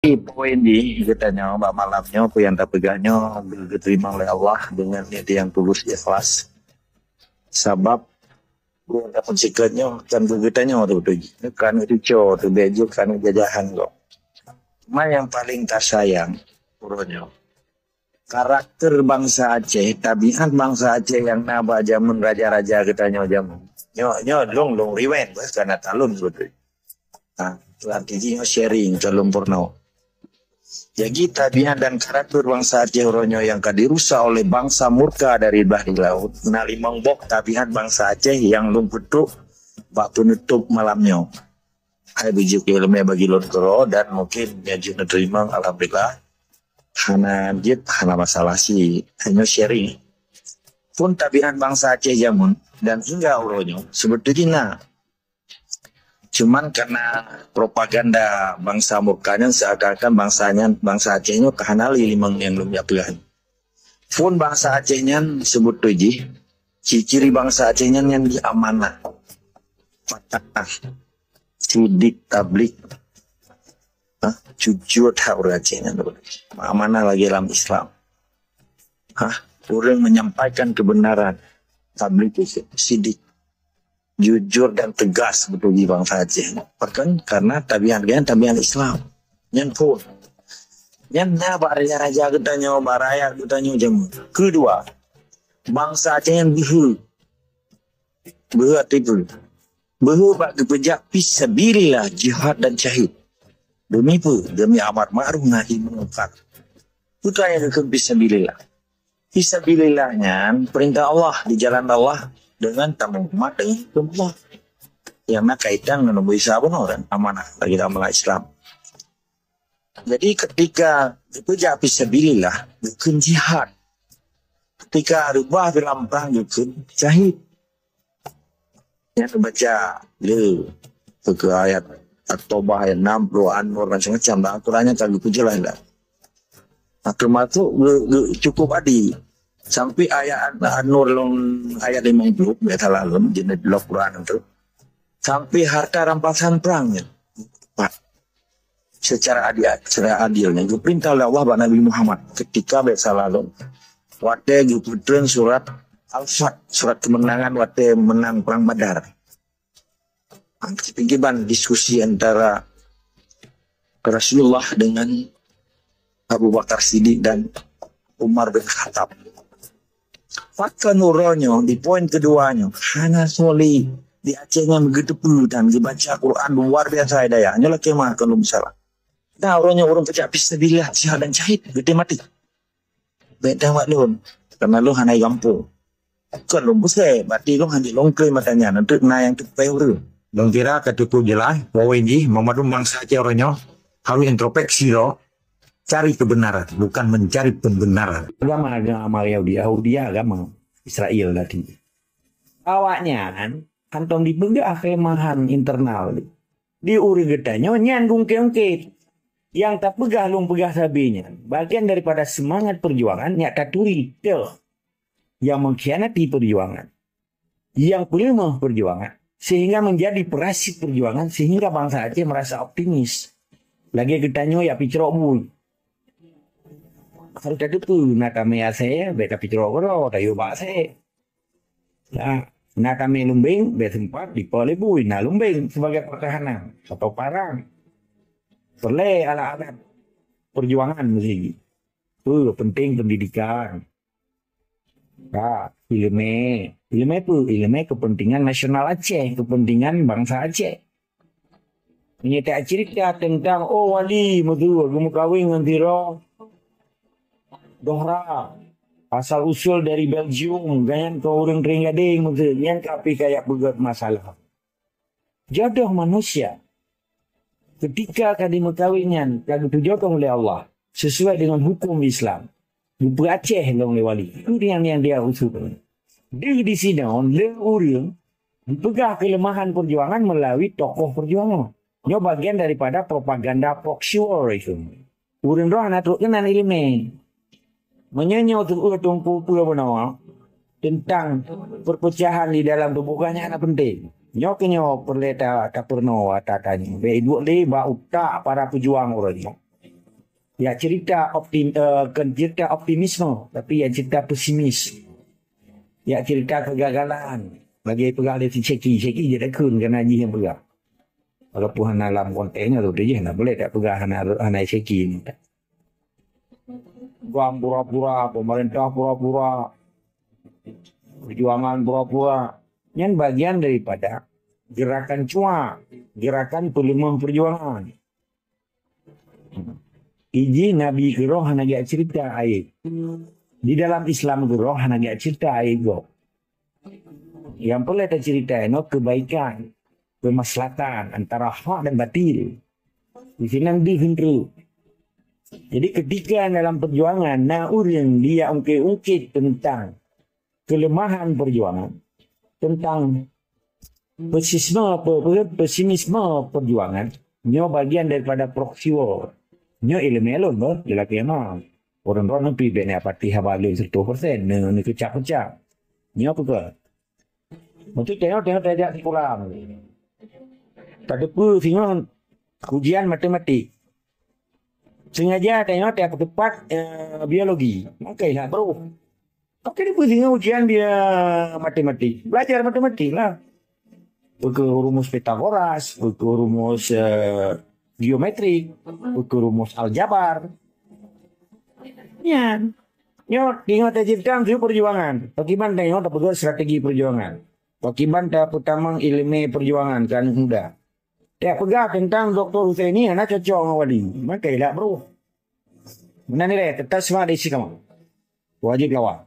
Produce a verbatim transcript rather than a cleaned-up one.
Poin di geutanyoe bak malam nyoe, peue nyang tapeugah nyoe geuteurimong lé Allah deungon niet nyang tulus ikhlas. Sabab peue nyang tapeusikeut nyoe kan geutanyoe tu, tu kan itu co tu bejok kan jajahan kok. Cuma nyang paling tasayang uroe nyoe karakter bansa Aceh, tabiat bansa Aceh nyang na bak jameun raja-raja geutanyoe jameun. Nyoe nyoe long long rewind beh kana talon beutôi. Ha, tu arti jih nyoe sharing talon purno. Jadi tabiat dan karakter bansa Aceh uroe nyoe nyang ka dirusak oleh bansa murka dari blah di laut. Na limong boh tabiat bansa Aceh nyang long peutrok bak peunutop malam nyoe. Hai bijik ilmu bagi lôn keudroe dan mungkin nyajik neuteurimong alhamdulillah. Hana jeuet hana masalah si hanya sharing. Pun tabiat bansa Aceh jameun dan hingga uroe nyoe sebetul jih na. Cuman karena propaganda bansa murka nyan seakan-akan bansa nyan bansa Aceh nyoe ka hana lé limong nyang lôn jak peugah. Pun bansa Aceh nyan sebetul jih ciri-ciri bansa Aceh nyan nyang di amanah. Patah. Sidik tablik. Ha? Jujur that ureuëng Aceh nyan. Amanah lagi dalam Islam. Ha? Ureuëng menyampaikan kebenaran. Tablik itu sidik. Jujur dan tegas beutôi di bansa Aceh. Bahkan karena tabiat geutanyoe tabiat Islam. Nyan pun. Nyan na bak raja-raja geutanyoe, bak rakyat geutanyoe jameun. Kedua, bansa Aceh nyan beuhe. Beuhe tipu. Beuhe bak geupeujak fisabilillah jihad dan syahid. Demi peue? Demi amar ma'ruf nahi munkar. Bukan nyang geukheun fisabilillah. Fisabilillah nyan perintah Allah di jalan Allah dengan tamumat dengan hukum Allah. Yang na kaitan dengan Nabi Isa bunoe kan amanah bagi amanah Islam. Jadi ketika dipeujak fisabilillah, geukheun jihad. Ketika reubah dalam perang geukheun syahid. Nyang baca le ke ayat At-Taubah ayat enam puluh, An-Nur macam-macam dah aturannya tak begitu jelas dah. Nah, termasuk ge, ge, cukup adi sampai ayat An-Nur long ayat lima puluh biasalah long jenis dalam Quran tu. Sampai harta rampasan perangnya. Secara adil, secara adil yang diperintah oleh Allah bak Nabi Muhammad ketika biasalah long. Watée geupeutrön surat Al-Fath, surat kemenangan watée menang perang Badar. Pengkiban diskusi antara Rasulullah dengan Abu Bakar Siddiq dan Umar bin Khattab. Maka nurunyo di poin keduanyo hana soleh di Aceh nyan geuteupeue dan geubaca Quran luar biasa hidayah. Nyoe lakée mah kalau misalnya. Nah, urangnya urang pecah fisabilillah jihad dan syahid geuti mati. Baik dah wak lôn. Karena lôn hana gampung. Bukan lôn busai, berarti lôn hanya longkoi matanya nanti na yang tupai urang. Lôn kira ka cukup jelas, poin jih memadum bangsa Aceh orang nyoh harus introspeksi lo, cari kebenaran, bukan mencari pembenaran. Agama agama Yahudi, Yahudi agama Israel tadi. Awaknyan hantom dipeugah kelemahan internal di ureuëng geutanyoe nyan gungke-ungke. Yang tapeugah lôn peugah sabe nyan bagian daripada semangat perjuangan yang taturi teuh yang mengkhianati perjuangan, yang peuleumah perjuangan sehingga menjadi perasit perjuangan sehingga bangsa Aceh merasa optimis. Lagi geutanyoe ya picrok bui. Harus tateupeue na tamé asée, baik tapicrok keudroe, tayue bak asée. Nah, na tamé lumbeng, baik sempat dipo lé bui, na lumbeng sebagai pertahanan atau parang. Perlé alat-alat perjuangan mesti. Peue penting pendidikan. Ha, ileumé. Ileumé peue? Ileumé kepentingan nasional Aceh, kepentingan bangsa Aceh. Meunyoe tacerita teuntang oh wali meuteue geumeukawen ngon sidroe Dohra, asal usul dari Belgium, ganyan keu ureuëng Trienggadeng meuteue, nyan ka pih kayak peugét masalah. Jodoh manusia ketika ka dimeukawen nyan ka geuteujodoh lé Allah sesuai dengan hukum Islam. Geupeuaceh lom lé wali. Itu yang yang dia usul. Di di sinoe le ureuëng dipeugah kelemahan perjuangan melalui tokoh perjuangan. Nyoe bagian daripada propaganda proxy war itu. Ureuëng droe hana trok keunan ileumé. Meunyoe nyoe teupeue teungku peue bunoe tentang perpecahan di dalam tuboh geuh nyan hana penting. Nyoe keuh nyoe peureulée ta tapeurunoe ata tanyoe. Bék iduek lé bak utak para peujuang uroe nyoe. Yak cerita optim, eh, bukan cerita optimisme, tapi yak cerita pesimis. Yak cerita kegagalan. Bagi peugah lé si Syeki, Syeki je takheun karena jih nyang peugah. Walaupun hana lam konteks nyan, tapi jih hana boleh tak peugah hana, hana Syeki ni. Gam pura-pura, pemerintah pura-pura, perjuangan pura-pura. Nyan bagian daripada gerakan cuak, gerakan peuleumah perjuangan. Iji Nabi keudroe hana geujak cerita aib. Di dalam Islam keudroe hana geujak cerita aib gob. Nyang peureulée teucerita inoe kebaikan, kemaslahatan antara hak dan batil. Di sinan deuh keudroe. Jadi ketika dalam perjuangan na ureuëng dia ungkit-ungkit tentang kelemahan perjuangan, tentang pesisme, pe-, pe-, pesimisme perjuangan, nyoe bagian daripada proxy war. Nyoe iéleumé lôn boh, jeulakai mah. Ureuëng droeneuh pih bék neuapati haba lé seratus persen, neu-, neukeucap-keucap. Nyoe peue keuh? Beutôi tengok-tengok tajak sikula. Tateupeue singoh ujian matematik. Sengaja tengok tajak peutupat, eh, biologi. Maka ilah bro. Oke, di pusing ujian dia matematik. Belajar matematik lah. Buku rumus Pythagoras, buku rumus, eh, geometrik, buku rumus aljabar. Nyan. Nyoe, ingat aja tentang perjuangan. Bagaimana tengok tak peugah strategi perjuangan. Bagaimana tak pertama ilmu perjuangan ke anak muda. Tak peugah tentang Doktor Husaini, anak cocok dengan wali. Maka ilah bro. Mana nilai? Tetap semangat di sini kamu. Wajib lawan.